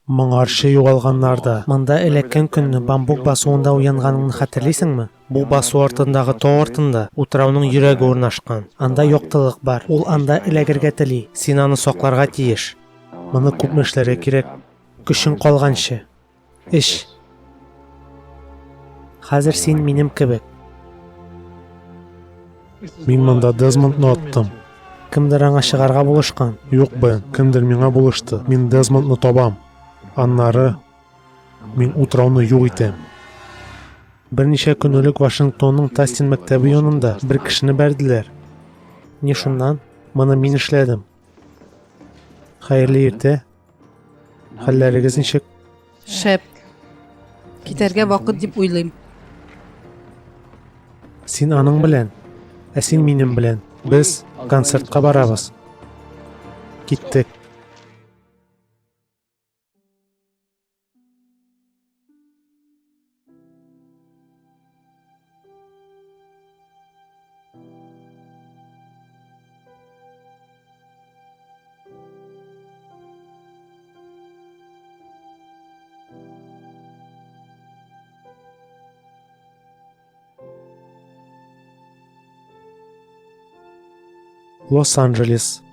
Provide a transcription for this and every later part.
Моңарчы югалганнар да. Монда эләккән көнне бамбук басуында уянганыңны хәтерлисеңме? Бу басу артындагы тау артында утрауның йөрәге урнашкан. Анда яктылык бар. Ул анда эләгергә тели. Син аны сакларга тиеш. Моны күпме эшләргә кирәк? Көчең калганчы. Эш. Хәзер син минем кебек. Мин монда Дезмондны аттым. Кемдер аңа чыгарга булышкан. Юк, Бен, кемдер миңа булышты. Мин Дезмондны табам. Аннары мин утрауны юк итәм. Берничә көн элек Вашингтонның Тастин мәктәбе янында бер кешене бәрделәр. Ни шуннан? Моны мин эшләдем. Хәерле иртә. Хәлләрегез ничек? Шәп. Китәргә вакыт дип уйлыйм. Син аның белән, ә син минем белән. Без концертка барабыз. Киттек. Лос-Анджелес.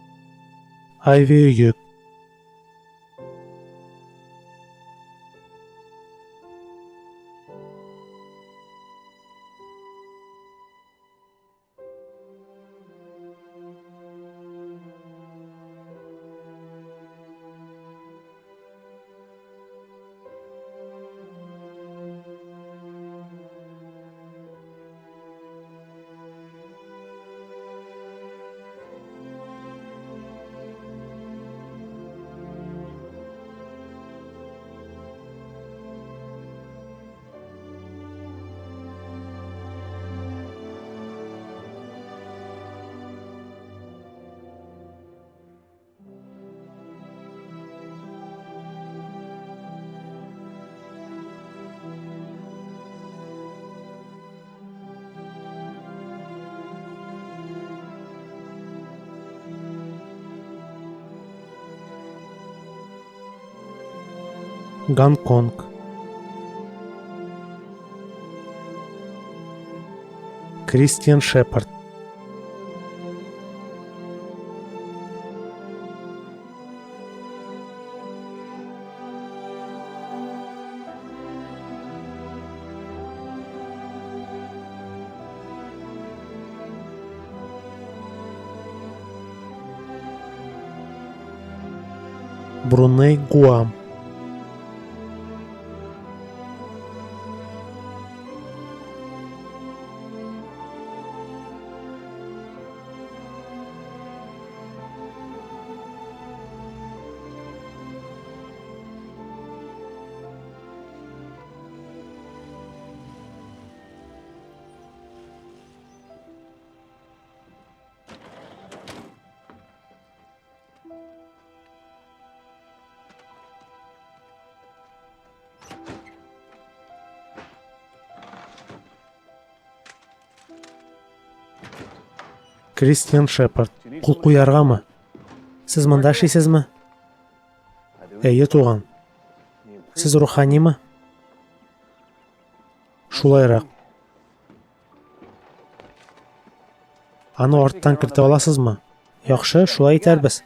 Айви өе. Гонконг. Кристиан Шепард. Бруней, Гуам. Кристиан Шепард. Кул куяргамы? Сез монда эшлисезме? Әйе, туган. Сез руханимы? Шулайрак. Аны арттан кертә аласызмы? Яхшы, шулай итәрбез.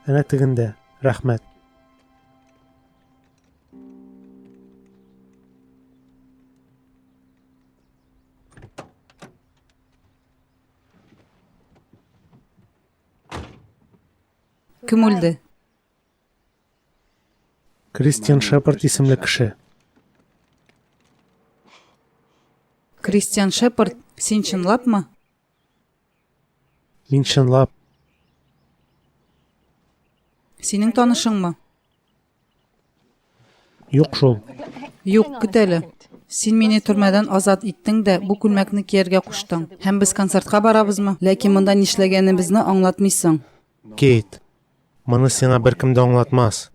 Әнә тегендә. Рәхмәт. Кем үлде? Кристиан Шепард исемле кеше. Кристиан Шепард, син чынлапмы? Мин чынлап. Синең танышыңмы? Юк шул. Юк, көт әле. Син мине төрмәдән азат иттең дә, бу күлмәкне кияргә куштың. Һәм без концертка барабызмы? Ләкин монда нишләгәнебезне аңлатмыйсың. Кейт, моны сиңа беркем дә аңлатмас.